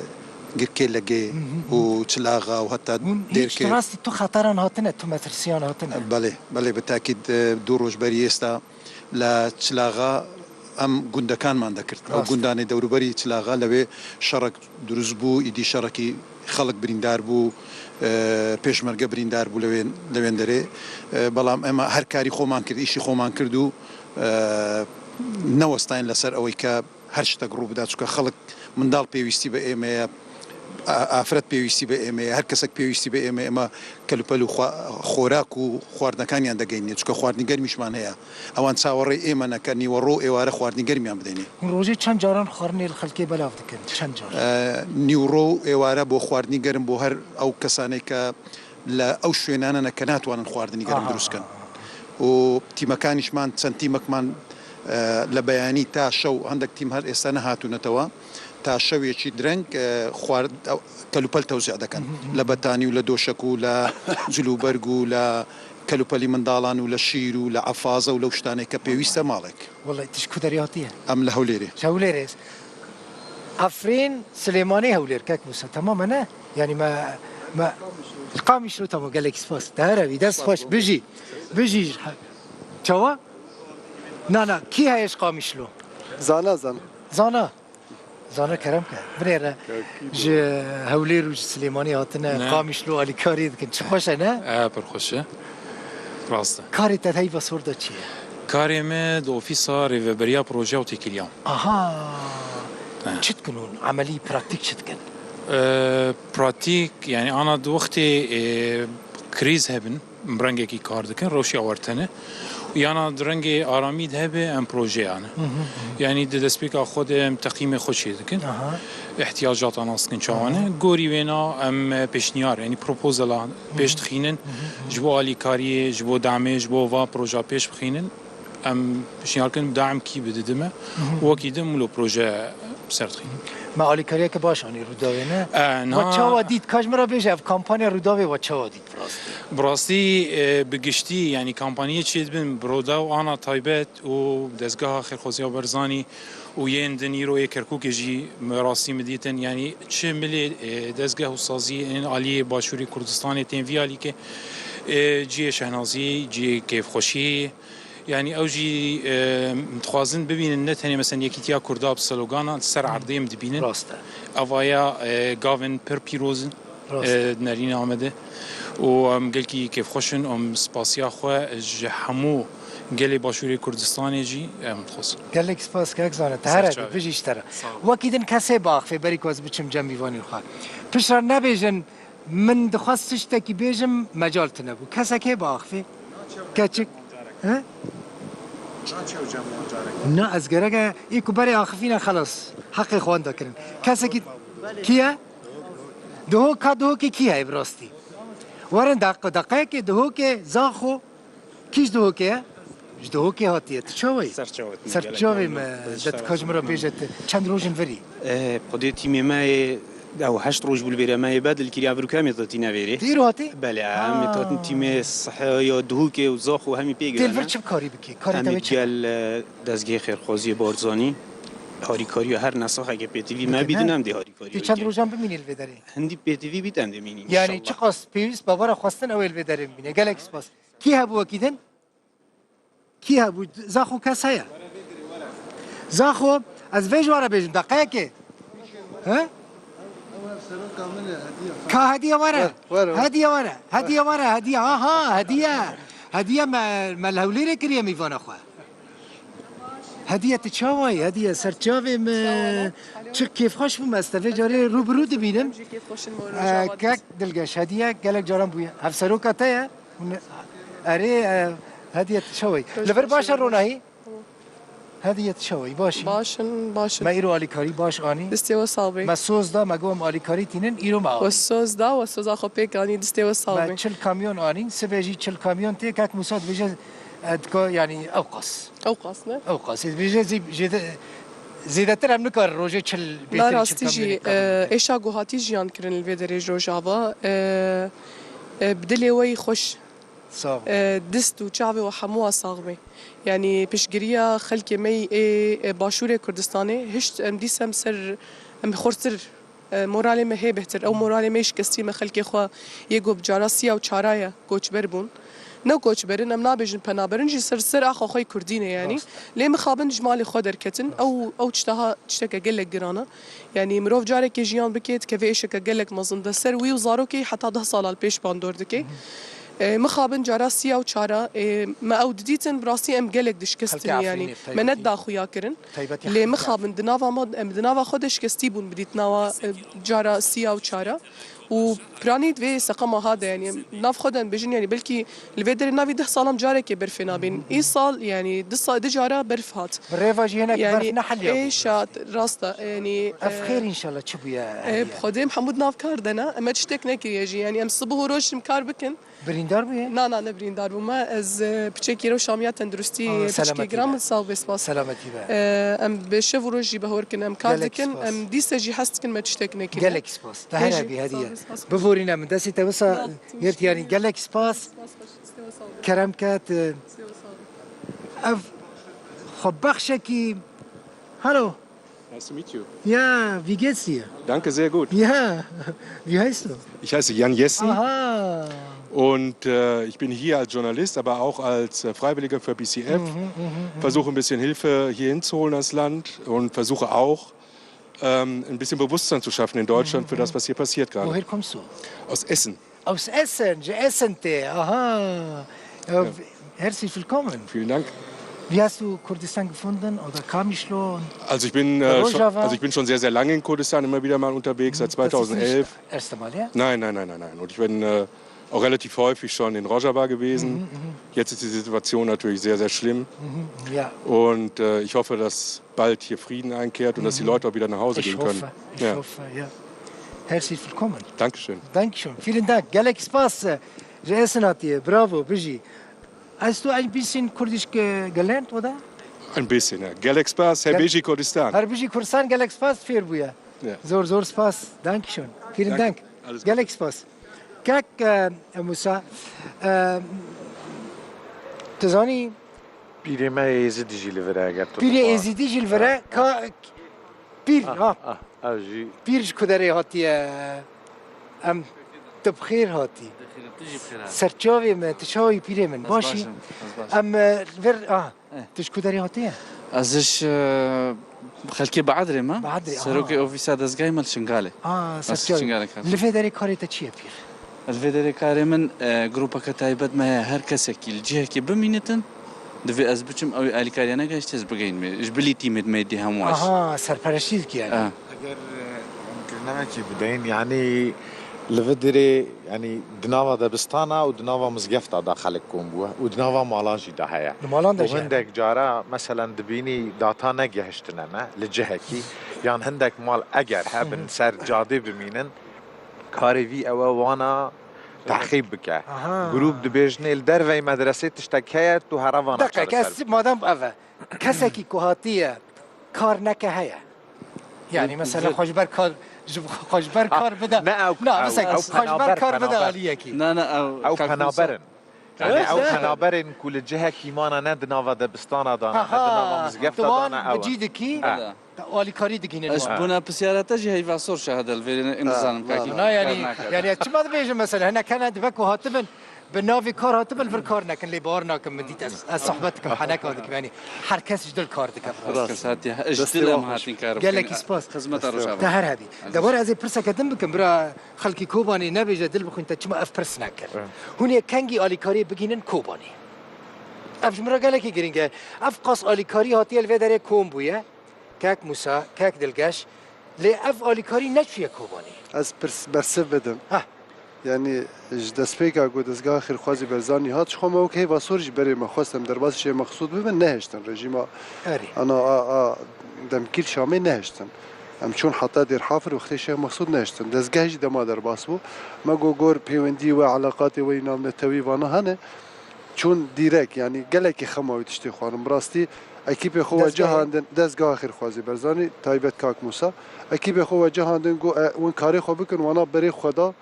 Girkê Legê û Çilaxa û heta Hûn hiç Dêrkê. Rastî tu xeteran hatine, tu metirsiyan hatine? Belê, belê, bi tekîd, e, du roj berî êsta le Çilaxa em gundekanman dekird. Ew gundanê dewruberî Çilaxa lewê şerek durust bû, îdî şerekî xelk birîndar bû, e, pêşmerge birîndar bû lewên, lewên derê. E, belam ema her karî xoman kir, îşî xoman kir û, e, newestayên leser ewey ke her ştek rû bida, çuka xelk mindal pêwîstî bi êmê ye, a-, afret pêwîstî bi êmê ye, her kesek pêwîstî bi êmê, êma kelûpel û xwa-, xorak û xwarinekaniyan degeyînê, çuka xwarinî germîşman heye. Ewan çawerê ême neke, nîwe ro êware xwarinî germiyan bideyne. Hûn rojê çend caran xwarinê li xelkê belav dikin? Çend car? E, nîwro êware bo xwarinî gerim bo her ew kesanê ke li ew şwênane ne ke natwanin xwarinî gerim durust kin. Û tîmekanîşman, çend tîmekman, e, li beyanî ta şew, hindek tîm her êsta nehatûnetewa. Ta şewêçî direng, e, xwar-, ew, kelûpel tewzî dikin. Li betanî û li doşek û li cilûberg û li kelûpelî mindalan û li şîr û li efaze û li ew ştanê ke pêwîst e malek. Wele tu ji ku derê hatiye? Em li Hewlêrê. Ji Hewlêrê. Efrîn, Silêmanî, Hewlêr, kek Musa. Temam e ne? Yanî me, me, Qamişlo, tamam, gelekî spas. Te her evî, dest xweş, bijî. Bijî. Çawa? Na, na, kî heye ji Qamişlo? Zana, zana. Zana. Zana kerem ke. Binêre ji Hewlêr û ji Silêmanî hatine, ne, Qamişlo alîkarî dikin. Çi xweş e, ne? E, pir xweş e. Rast e. Karê te heyva sor de çi ye? Karê me di ofîsa rêveberiya projeya û têkiliya. Aha. E. Çi dikin hûn? Emelî, praktîk çi dikin? E, praktîk, yani ana di wextê, e, krîz hebin. Em rengekî kar dikin, rewşa wer tene. Yana di rengê aramî de hebe em projeya ne. Hı hı hı. Yanî di destpêka xwe de em teqîmê xwe çê dikin. Aha. Îhtiyacata nas dikin çawa ne. Aha. Gorî wêna em pêşniyar, yanî propozela pêş dixînin. Hı hı hı. Ji bo alîkariyê, ji bo damê, ji bo va proja pêş bixînin. Em pêşniyar kirin, daim kî bididime. Hı hı. Wekî din milo proje ser dixînin. Me alîkariyeke baş anî Rûdawê ne? E, niha. We çawa dît? Ka ji min re bêje, ev kampanya Rûdawê we çawa dît? Bi rastî, e, bi giştî, yanî kampanyê çêdibin, bi Rûdaw ana taybet û dezgeha Xêrxweziya Berzanî û yên din îro yê Kerkûkê jî me rastî min dîtin. Yanî çi milê, e, dezgeh û saziyên aliyê Başûrê Kurdistanê tên vî alîkê, e, cihê şehnazî, cihê kêfxweşî, yanî ew jî, e, dixwazin bibînin, ne tenê mesela yekîtiya Kurda bi slogana, li ser erdê em dibînin. Rast e. Evaya, e, gavên pir pîroz in. Rast. E, nerîna Amedê. Û em gelkî kêfxweş in, em spasiya xwe ji hemû gelê Başûrê Kurdistanê jî em dixwazin. Gelek spas kek Zane, te her hebî, bijî ji te re. Sağ ol. Wekî din kesê biaxivê, berî ku ez biçim cem mîvanên xwe. Piştre nebêjin, min dixwest tiştekî bêjim, mecal tune bû. Kesekê biaxivê. Keçik. He? Na, ez gerek e, ê ku berê axifîne xelas. Heqê xwe wenda kirin. Kesekî kî ye? Duhok, ka duhokê kî heye bi rastî? Werin deqe, deqeyekê duhokê Zaxo. Kî ji duhokê ye? Ji duhokê hatiye. Tu çawa yî? Serçavê me, de tu ka ji min re bêje tu. Çend rojên verî? E, xwedê tîmê me yê Ew heşt roj bû li vêre me hê bed li kiriya vir û kemê de tîne vêrê. Tî îro hatî? Belê, em ê tatin tîmê sihe ya Duhokê û Zaxo hemî pê Tê li vir girane. Çi bi karî bikî? Karê te Hemî wê çi? Gel, e, dezgehê xêrxwaziyê Barzanî harîkariya her nesaxeke pê T V me Dikine? Bîdin em dê harîkariya Tê çend bikîn. Rojan bimînî li vê derê? Hindî pê T V bît em dê mînîn Yanî inşallah. Çiqas pêwîst be were xwestin ew ê li vê derê bimîne. Gelek spas. Kî hebû wekî din? Kî hebû? Zaxo kes heye? Zaxo, ez vê ji we re bêjim, deqeyekê. He? Ka hediye were. Were, were. Hediye were. Hediye were, hediye. Aha, hediye. Hediye me, me li Hewlêrê kiriye mîvana xwe. Hediye tu çawa yî? Hediye ser çavê min. Çi kêfxweş bûm ez te vê carê rû bi rû dibînim. Em jî kêfxweş in, mor Ee, rojava Kek Dilgeş, hediye gelek caran bûye. Hevseroka te ye. Hûn, erê, e, hediye tu çawa yî? Li vir baş e ronahî? Hediye tu çawa yî? Baş î? Baş in, baş in. Me îro alîkarî baş anî. Distê we sax bê. Me soz da, me got em alîkarî tînin, îro me anî. We soz da, we soza xwe pêk anî, distê we sax bê. Me çil kamyon anîn, sibê jî çil kamyon tê, Kek Mûsa dibêje, e, dika, yanî ew qas. Ew qas ne? Ew qas. Dibêje zî-, jêde-, zêdetir em nikarin rojê çil bêtir Na çil rastî jî, kamyonê e, karin. Êşa ku hatî jiyan kirin li vê derê ji Rojava, e, e, bi dilê we yî xweş. Sağ ol. E, dist û çavê we hemû sax be. Yanî piştgiriya xelkê me yî ê, e, Başûrê Kurdistanê hişt em dîsa em ser, em xurtir, e, moralê me hê bihtir. Ew moralê me yî şikestî me xelkê xwe yê ku bi cara sî ya û çara ye koçber bûn. Ne koçber in, em nabêjin penaber in jî ser, ser axa xwe yî Kurdî ne yanî. Rast. Lê mixabin ji malê xwe derketin. Rast. Ew, ew tişteha tişteke gelek giran e. Yanî mirov carekê jiyan bike, dikeve êşeke gelek mezin de ser wî û zarokê heta deh sala li pêş bandor dike. E, mixabin cara sî ya û çara, e, me ew didîtin, bi rastî em gelek dişkestin Xelkê yanî. Efrînê Me ne taybetî. Da xuya kirin. Taybetî Lê xelkê mixabin di nava me, em di nava xwe de şikestî bûn bi dîtnawa, e, cara sî ya û çara. Û piranî di vê seqema ha de, yanî, em nav xwe de em bêjin, yanî, belkî li vê derê navî deh salan carekê berfê nabîn. Îsal, yanî, du sa-, du cara berf hat. Bi rêva jî hinek Yanî, berf neheliya bû. Êşa, rast e, yanî, Ev e, xêr înşallah çi bûye e, hediye? Bi Xwedê Mihemûd nav kar de ne, em e tiştek nekiriye jî. Yanî, em sibû û roj jî em kar bikin. Birîndar bûye? Na, na, ne birîndar bûme. Ez, e, piçekî rew şamiya tenduristî, Aa, piçekî selametî giran be. Min sağ bê, spas. Selametî be. E, em bi şev û roj jî behor kin, em kar Gelek dikin, spas. Em dîse jî hes dikin me tiştek nekiriye. Gelek spas. Te Hêjî, here bî hediye. Sağ bê, spas. Bivorîne min, destê te wisa Sağ ol. Girt, yanî gelek spas. Spas, spas, spas. Kerem ket, e, Sağ ol, sağ ol. Ev xwebexşekî, hello. Nice to meet you. Ja, wie geht's dir? Danke, sehr gut. Ja, wie heißt du? Ich heiße Jan Jessen. Aha. Und, äh, ich bin hier als Journalist, aber auch als, äh, Freiwilliger für B C F. Mhm, mhm, mhm. Versuche ein bisschen Hilfe hier hinzuholen ans Land und versuche auch, ähm, ein bisschen Bewusstsein zu schaffen in Deutschland für das, was hier passiert gerade. Mhm, mhm. Woher kommst du? Aus Essen. Aus Essen, ji Essen tê, aha. Ja. Herzlich willkommen. Vielen Dank. Wie hast du Kurdistan gefunden oder Kamişlo? Also ich bin, äh, schon, Rojava? Also ich bin schon sehr, sehr lange in Kurdistan, immer wieder mal unterwegs, seit Mhm, das ist nicht zweitausendelf. Das erste Mal, ja? Nein, nein, nein, nein, nein. Und ich bin, äh, auch relativ häufig schon in Rojava gewesen. Mhm, mhm. Jetzt ist die Situation natürlich sehr, sehr schlimm. Mhm, ja. Und, äh, ich hoffe, dass bald hier Frieden einkehrt und dass die Mhm. Leute auch wieder nach Hause Ich gehen können. Hoffe, ich Ja. hoffe, ja. Herzlich willkommen. Dankeschön. Dankeschön. Vielen Dank. Gelek spas. Ji Essen hatiye. Bravo, bijî. Hast du ein bisschen Kurdisch ge-, gelernt, oder? Ein bisschen, ja. Gelek spas, her Gel-, bijî Kurdistan. Her bijî Kurdistan, gelek spas, fêr bûye. Ja. Zor, zor spas. Dankeschön. Vielen Dank. Danke. Alles Gute. Gelek spas. Kek, e, Musa, e, tu zanî, Pîrê me yê Êzidî jî li vir e, eger tu Pîrê dixwaz. Êzidî jî li vir e, Ha, ka, pîr, ha, ha, ha, ew jî. Pîr ji ku derê hatiye? Em, tu bi xêr hatî. Tu jî bi xêr hatî. Serçavê me, tu çawa yî pîrê min? Ez Baş î? Baş im, ez baş im. Em, e, li vir, ah, Eh. Tu ji ku derê hatiye? Ez ji, e, xelkê Baadrê me. Baadrê, aha. Serokê ofîsa dezgahê me li Şingalê. Ah, Ez serçavê. Şingalê kar Li vê derê karê te çi ye pîr? Li vê derê karê min, e, grûpeke taybet me heye. Her kesekî li cihekê bimînitin, divê ez biçim, ew ê alîkariya negehiştiye, ez bigihînim. Ji bilî tîmê me dî hemû ez. Aha, serpereştî dikî yani. Eh. Eger, e, em kirinemekî bideyin, yani li vê derê, yani di nava debistana û di nava mizgefta da xelk kom bûye û di nava malan jî da heye. Di malan de Û jî hene. Hindek cara, meselen, dibînî data negehiştine me li cihekî, yan hindek mal eger hebin Hı hı. ser cadê bimînin, karê vî ew e wana tehqîb bike. Aha. Grûp dibêjinê li derveyî medresê tiştek heye, tu here vana Deqeke, çareser ez bike. Madem ev e, kesekî ku hatiye kar neke heye. Yani, Li-, mesela, li- xwe ji ber kar, Ji xwe ji ber kar bide. Ne ew, Na, ew, bisekî, ew xwe ji ber penaber, kar bide penaber. Aliyekî. Na, na, ew Ew kak penaber Musa. in. Yani ew penaberên ku li cihekî mana ne di nava debistana dane, ne di nava mizgefta dane, ew e. Bicî dikî, Ha. te alîkarî digihînin Ez wan. bûna pisyara te jî heyva sor şahid el verîne, em Ha, nizanim va, kakî va. Na, yani, kar nake. yani, çima dibêjim mesela, hinek hene dibe ku hatibin, bi navê kar hatibin, vir kar nekin, lê bawer nakim min dît, ez, ez sohbet dikim, heneka dikim, yani, her kes ji dil kar dike. Rast kes hatiye, ji Destê dil em wan xweş. hatin kar Gelekî bikin. spas. Xizmeta Destê Rojava. Te her hebî. Aziz. De were ez ê pirseke din bikim, bira xelkî Kobanê nebêje dil bixwîn te çima ev pirs nekir. Evet. Hûn ê kengî alîkariyê bigihînin Kobanê? Ev ji min re gelekî girîng e. Ev qas alîkarî hatiye li vê derê kom bûye. Kek Musa, kek Dilgeş. Lê ev alîkarî neçûye Kobanê. Ez pirs bersiv bidim. Heh. Yani ji destpêka ku dezgeha Xêrxwazî Berzanî hat, ji xwe me wek heyva sor jî berê me xwest em derbas Şêx Mexsûd bibin, nehiştin. Rejîma Erê. ana a, a demkî li Şamê nehiştin. Em çûn heta Dêr Hafir, wextê Şêx Mexsûd nehiştin. Dezgeh jî dema derbas bû. Me got gor pêwendî we, eleqatê we yî navnetewî vana hene. Çûn dîrek, yanî gelekî xema wî tiştê xwarin. Bi rastî ekîpê xwe we Dezgehê. cihandin, dezgeha Xêrxwazî Berzanî, taybet kak Musa. Ekîpê xwe we cihandin, got, e, hûn karê xwe bikin, wana berê xwe da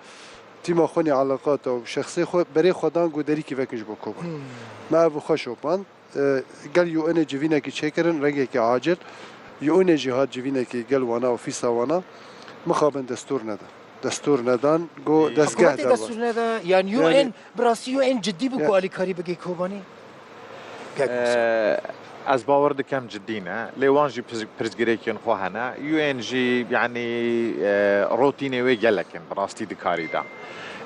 tîma xwe nê eleqata û şexsê xwe, berê xwe dan, got derîkî vekin ji bo Kobanê. Hmm. Me ev xwe şopand. E, gel U N ê civînekî çêkirin, rengekî acil. U N ê jî hat civînekî gel wana, ofîsa wana. Mixabin destûr neda. Destûr nedan, got Ee, dezgeh Hikûmetê derbas. destûr neda, yani Yani U N, bi rastî U N cidî bû Ya ku alîkarî bike Kobanê? Pek güzel. Ee, ez bawer dikim cidî ne. Lê wan jî pirs-, pirsgirêkên xwe hene. U N jî, yani, e, rotînê wê gelek in, bi rastî di karî de.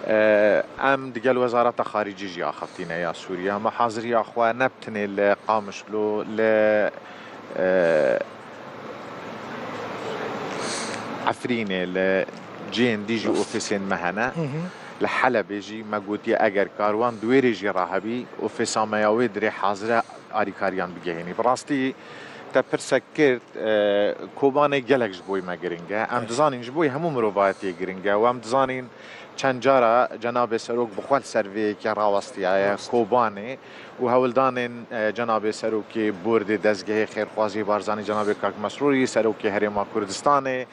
Ee, em digel Wezareta Xarîcî jî axaftîne ya Sûriye. Me haziriya xwe ne bi tenê li Qamişlo, li, e, Efrînê, li cihên dî jî Rast. ofîsên me hene. Hı hı. Li Helebê jî me gotiye, eger karwan di wê rê jî rahebî, ofîsa me ya wê dirê hazir e alîkariyan bigehînî. Bi rastî te pirsek kir, e, Kobanê gelek ji bo me giring e. Em Evet. dizanîn ji bo hemû mirovahiyetiyê giring e û em dizanîn çend cara Cenabê Serok bi xwe li ser vê yekê rawestiyaye Rast. Kobanê û hewldanên, e, Cenabê Serokê Bordê Dezgehê Xêrxwazî Barzanî, Cenabê Kak Mesrûrî, Serokê Herêma Kurdistanê,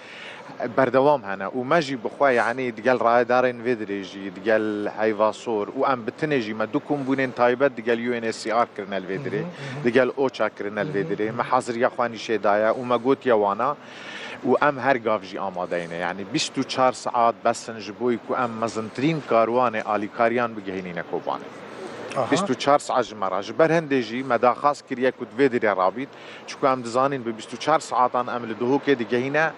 berdewam hene û me jî bi xwe, yanî digel rayedarên vê dirê jî, digel Heyva Sor û em bi tinê jî me du kombûnên taybet digel U N H C R kirine li vê dirê, Hı hı, hı hı. digel OCHA kirine li vê Hı hı, dirê. hı hı. Me haziriya xwe nîşê daye û me gotiye wana û em her gav jî amadeyne. Yanî bîst û çar saet bes in ji bo ku em mezintirîn karwanê alîkariyan bigehînîne Kobanê. Aha. Bîst û çar saet ji me re. Ji ber hindê jî me daxwaz kiriye ku di vê dirê rabît. Çunku em dizanîn bi bîst û çar saetan em li Duhokê digehîne,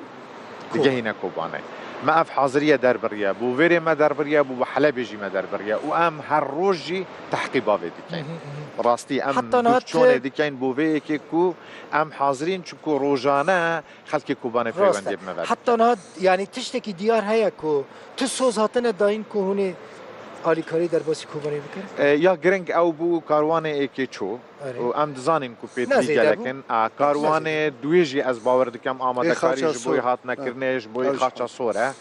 Kobanê. digehîne Kobanê. Me ev haziriye derbiriye. Bo vêrê me derbiriye, bo bi Helebê jî me derbiriye. Û em her roj jî tehqîba vê dikeyn. Hı hı, hı hı. Rastî em Heta niha tu duçonê dikeyn bo vê yekê ku em hazirîn, çunku rojane xelkê Kobanê Rast e. peywendê bi me ve Heta dike. niha, yani tiştekî diyar heye ku tu soz hatine dayîn ku hûn ê alîkarî derbasî Kobanê bikin? E, ya giring ew bû karwanê êkê çû. Erê. Û em dizanîn ku pêtivî Ne zêde gelek bû? in. A, Ne karwanê zêde bû? duwê jî ez bawer dikim Ê amadekarî xaça ji bo sor. hatine Ha. kirinê, ji bo Ew jî xaça hat. sor e.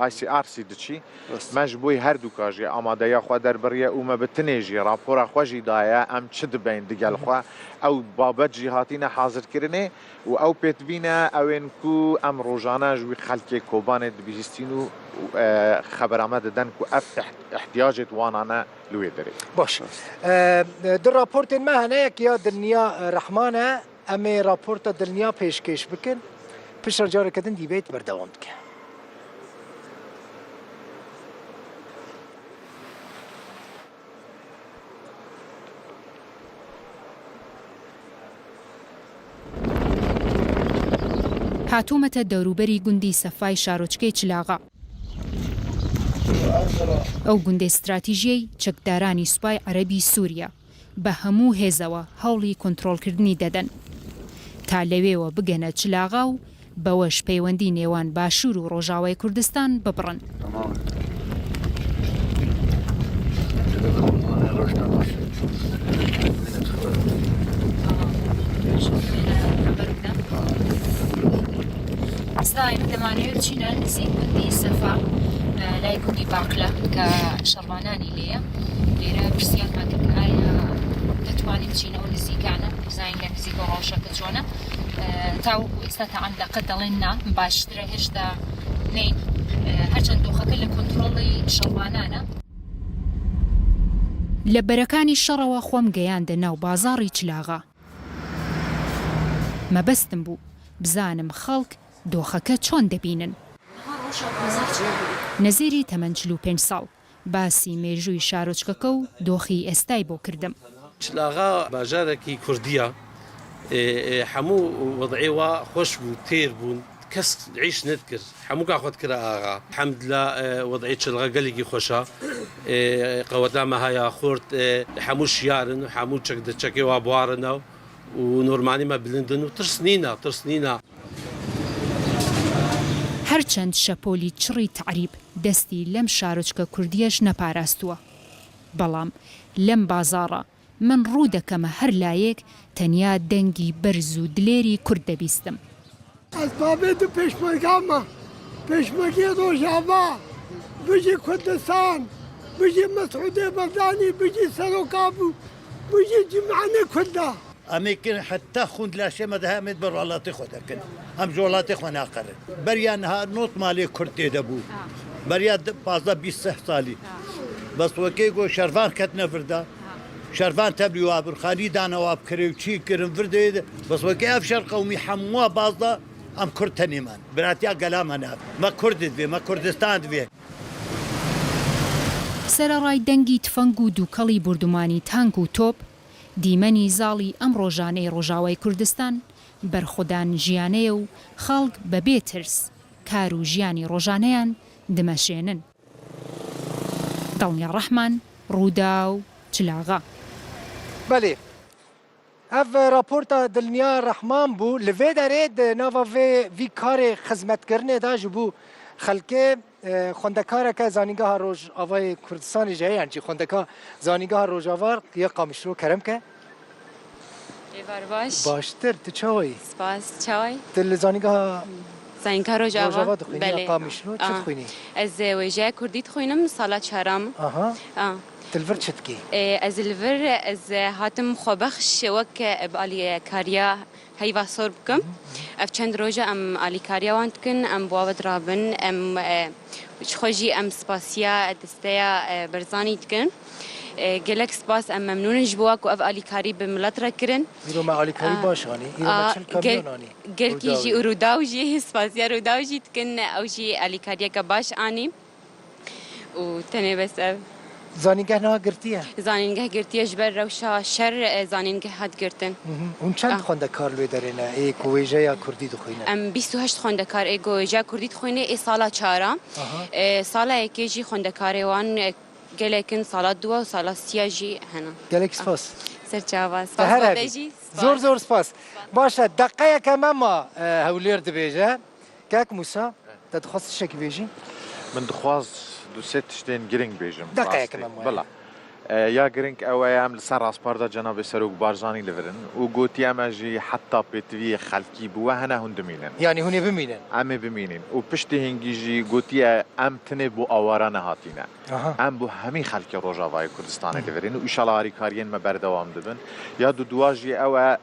I C R C diçî. Rast. Me ji bo her du ka jî amadeya xwe derbiriye û me bi tinê jî rapora xwe jî daye, em çi dibeyn digel Hı hı. xwe. Ew babet jî hatîne hazirkirinê û ew pêtivî ne, ew ên ku em rojane ji wî xelkê Kobanê dibihîstîn û, û, e, xebera me diden ku ev iht-, ihtiyacê di wana ne li wê derê. Baş. Rast. E, du raportên me hene, yek ya Dilniya Rehman e, em ê raporta Dilniya pêşkêş bikin. Piştre careke din dîbeyt berdewam dike. هاتوومەتە دەوروبەری گوندی سەفای شارۆچکەی چلاغا. ئەو گوندێ استراتیژیەی چەکدارانی سوپای عەرەبی سووریە بە هەموو هێزەوە هەوڵی کۆنترۆڵکردنی دەدەن، تا لەوێوە بگەنە چلاغا و بەوەش پەیوەندی نێوان باشوور و ڕۆژاوای کوردستان ببڕن. ئێستا ئێمە دەمانەوێت بچینە نزیک گوندی سەفا، لای گوندی باقلە کە شەڕوانانی لێیە. لێرە پرسیارمان کرد کە ئایا دەتوانین بچینەوە نزیکانە، بزانین لە نزیکەوە ڕەوشەکە چۆنە. تاوەکو ئێستا تا ئەم دەقە دەڵێن نا، باشترە هێشتا نین، ئە، هەرچەند دۆخەکە لە کۆنترۆڵی شەوانانە. لە بەرەکانی شەڕەوە خۆم گەیاندە ناو بازاڕی چلاغا. مەبەستم بوو بزانم خەڵک دۆخەکە چۆن دەبینن. نەزیری تەمەن چل و پێنج ساڵ باسی مێژووی شارۆچکەکە و دۆخی ئێستای بۆ کردم. چلاغا باژارێکی کوردیە، ئێ، ئێ، هەموو وەدعێ وا خۆش بوو، تێر بوون، کەس عیش نەدکرد، هەموو کا خۆت کرا ئاغا. حەمد لە، ئێ، وەدعی چلغە گەلێکی خۆشە، ئێ، قەوەتامە هەیە خورد، ئێ، هەموو شیارن و هەموو چەک دەچەکێ وا بوارنە و نۆرمانی مە بلندن و ترس نینە، ترس نینە. هەرچەند شەپۆلی چڕی تەعریب دەستی لەم شارۆچکە کوردیەش نەپاراستووە، بەڵام لەم بازاڕە من ڕوو دەکەمە هەر لایەک، تەنیا دەنگی بەرز و دلێری کورد دەبیستم. Ez bavê du pêşmerga me. Pêşmergê Rojava, bijî Kurdistan, bijî Mesûdê Barzanî, bijî Seroka bû, bijî cîmanê Kurda. Em ê kirin heta xûn di laşê me de heye, em ê di ber welatê xwe de kin. Em ji welatê xwe naqerin. Beriya niha not malê Kurd tê de bû. Beriya di, pazdeh bîst seh salî. Bes wekê got şervan ketine vir de. Şervan tevlî wa bir xalî dane wa bi kirê û çî kirin vir de. Bes wekê ev şer qewmî hemû wa baz da, em Kurd tenê man. Biratiya gela me nav. Me Kurd divê, me Kurdistan divê. سەرەڕای دەنگی تفەنگ و دووکەڵی بوردومانی تانک و تۆپ، دیمەنی زاڵی ئەم ڕۆژانەی ڕۆژاوای کوردستان بەرخودان ژیانەیە و خەڵک بەبێ ترس کار و ژیانی ڕۆژانەیان دمەشێنن. دڵنیا ڕەحمان، ڕووداو، چلاغا. Belê. Ev raporta Dilniya Rehman bû. Li vê derê di nava vê, vî karê xizmetkirinê de ji bo xelkê, e, xwendekareke Zanîngeha Rojavayê Kurdistanê jî heye, yan jî xwendekar Zanîngeha Rojava ya Qamişlo. Kerem ke. Êvar baş. Baştir, tu çawa yî? Spas, çawa yî? Tu li Zanîngeha Zanîngeha Rojava? Rojava dixwînî ya Qamişlo? Belê. Çi dixwînî? Ez, e, wêjeya Kurdî dixwînim, sala çaram. Aha. A. Tu li vir çi dikî? E, ez li vir, ez, e, hatim xwebexş wek, e, bi alîkariya heyva sor bikim. Ev çend roj e em alîkariya wan dikin, em bi wan ve dirabin, em, e, ji xwe jî em spasiya desteya, e, Berzanî dikin. E, gelek spas, em memnûn in ji bo we ku ev alîkarî bi milet re kirin. Îro me alîkarî A, baş anî, îro me a, çil gel-, kamyon anî. Gelkî jî û Rûdaw jî, spasiya Rûdaw jî dikin, ew jî alîkariyeke baş anî. Û tenê bes ev. Zanîngeh niha girtiye? Zanîngeh girtiye ji ber rewşa şer, e, zanîngeh hat girtin. Mhm. Hûn çend xwendekar li wê derê ne, ê ku wêjeya Kurdî dixwînin? Em bîst û heşt xwendekar ê ku wêjeya Kurdî dixwîne ê sala çar a. Aha. E, sala yekê jî xwendekarê wan, e, gelek in, sala dû a û sala sî a jî hene. Gelek spas. Ser çava. Te her hebî. Spas bo te jî. Spas. Zor zor spas. Baş e, deqeyeke me ma, e, Hewlêr dibêje. Kek Mûsa, te dixwest tiştekî bêjî? Min dixwast du sê tiştên girîng bêjim. Deqeyeke me maye. Bila. E, ya girîng ew e, em li ser rasparda Cenabê Serok Barzanî li vir in û gotiye me jî heta pêtiviyê xelkî bi we hene hûn dimînin. Yanî hûn ê bimînin? Em ê bimînin. Û piştî hingî jî gotiye em tinê bo awara nehatîne. Aha. Em bo hemî xelkê Rojavayê Kurdistanê li vir in û îşallah harîkariyên me berdewam dibin. Ya duduwa jî ew e,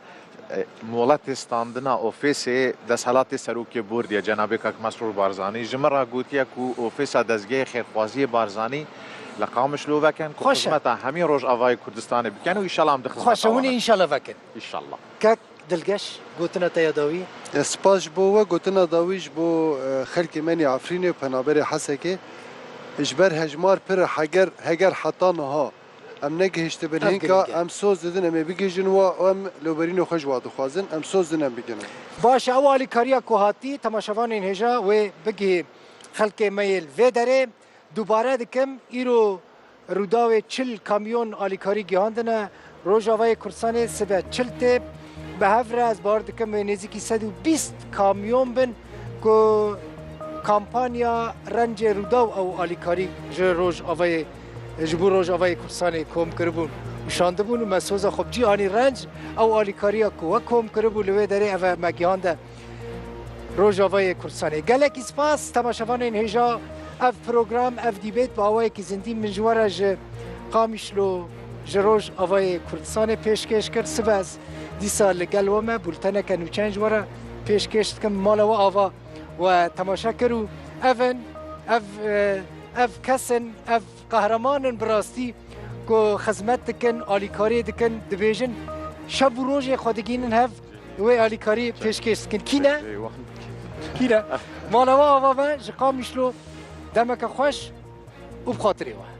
E, moletê standina ofêsê desthilatê serokê bordê, Cenabê Kak Mesrûr Barzanî, ji min re gotiye ku ofêsa dezgehê xêrxwaziyê Barzanî li Qamişlo vekin, ku xizmeta hemî Rojavayê Kurdistanê bikin û îşallah em di xizmeta wan. Xweş e, hûn ê îşallah vekin. Îşallah. Kak Dilgeş, gotina te ya dawî? E, spas ji bo we, gotina dawî ji bo, e, xelkê me nê Efrînê û penaberê Hesekê. Ji ber hejmar pir e, heger, heger heta niha em negihiştibin. Ev hênka girîng e. Em soz didin, em ê bigihîjin wa, em lêberînê xwe ji wa dixwazin, em soz didin, em bigihînin. Baş e, ew alîkariya ku hatî, temaşevanên hêja wê bigihî xelkê me yê li vê derê. Dubare dikim, îro Rûdawê çil kamyon alîkarî gihandine Rojavayê Kurdistanê, sibe çil tê. Bi hev re ez bawer dikim wê nêzîkî sed û bîst kamyon bin ku kampanya Rencê Rûdaw ew alîkarî ji Rojavayê, ji bo Rojavayê Kurdistanê kom kiribûn û şandibûn û me soza xwe bi cî anî. Renc ew alîkariya ku we kom kiribû li wê derê ev e me gihande Rojavayê Kurdistanê. Gelekî spas temaşevanên hêja. Ev program, ev dîbêt bi awayekî zindî min ji we re ji Qamişlo, ji Rojavayê Kurdistanê pêşkêş kir. Sibe ez dîsa li gel we me, bulteneke nûçeyan ji we re pêşkêş dikim. Mala we ava We temaşe kir û ev in, ev, e, ev kes in, ev qehreman in bi rastî ku xizmet dikin, alîkariyê dikin, dibêjin şev û rojê xwe digihînin hev, wê alîkarî pêşkêş dikin. Kî ne? Kî ne? Mala we ava be, ji Qamişlo demeke xweş û bi xatirê we.